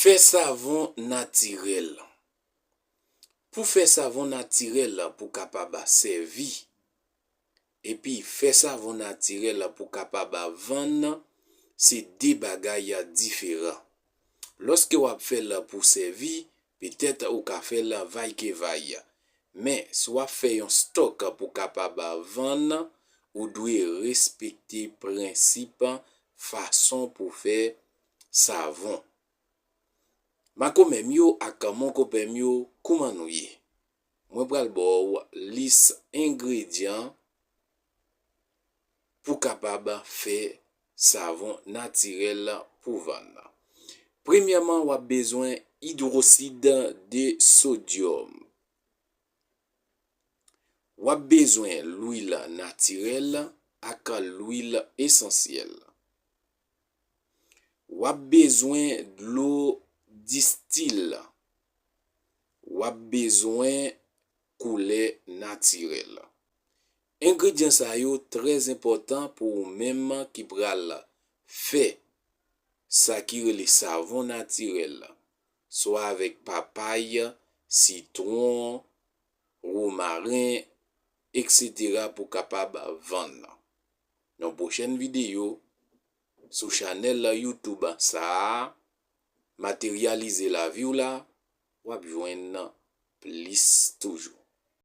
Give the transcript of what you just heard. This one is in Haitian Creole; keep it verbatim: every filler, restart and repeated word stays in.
Fè savon natirèl. Pou fè savon natirèl pou kapab sèvi, epi fè savon natirèl pou kapab vann, se de bagay diferan. Lòske w ap fè l pou sèvi, petèt ou ka fè l vaykevay. Men, si w ap fè yon stòk pou kapab vann, ou dwe respekte prensip fason pou fè savon. Makomè m yo ak monkonpè m yo, kouman nou ye? Mwen pral ba w lis engredyan pou kapab fè savon natirèl pou vann. Premyèman, w ap bezwen idwosid de sodyòm. W ap bezwen lwil natirèl ak lwil esansyèl. W ap bezwen dlo distil. W ap bezwen koulè natirèl. Engredyan sa yo trè enpòtan pou ou menm ki pral fè sa ki rele savon natirèl, swa avèk papay, sitwon, womaren, eksetera pou kapab vann. Nan pwochèn videyo, sou chanèl YouTube sa a, Materyalize Lavi w la, w ap jwenn plis toujou.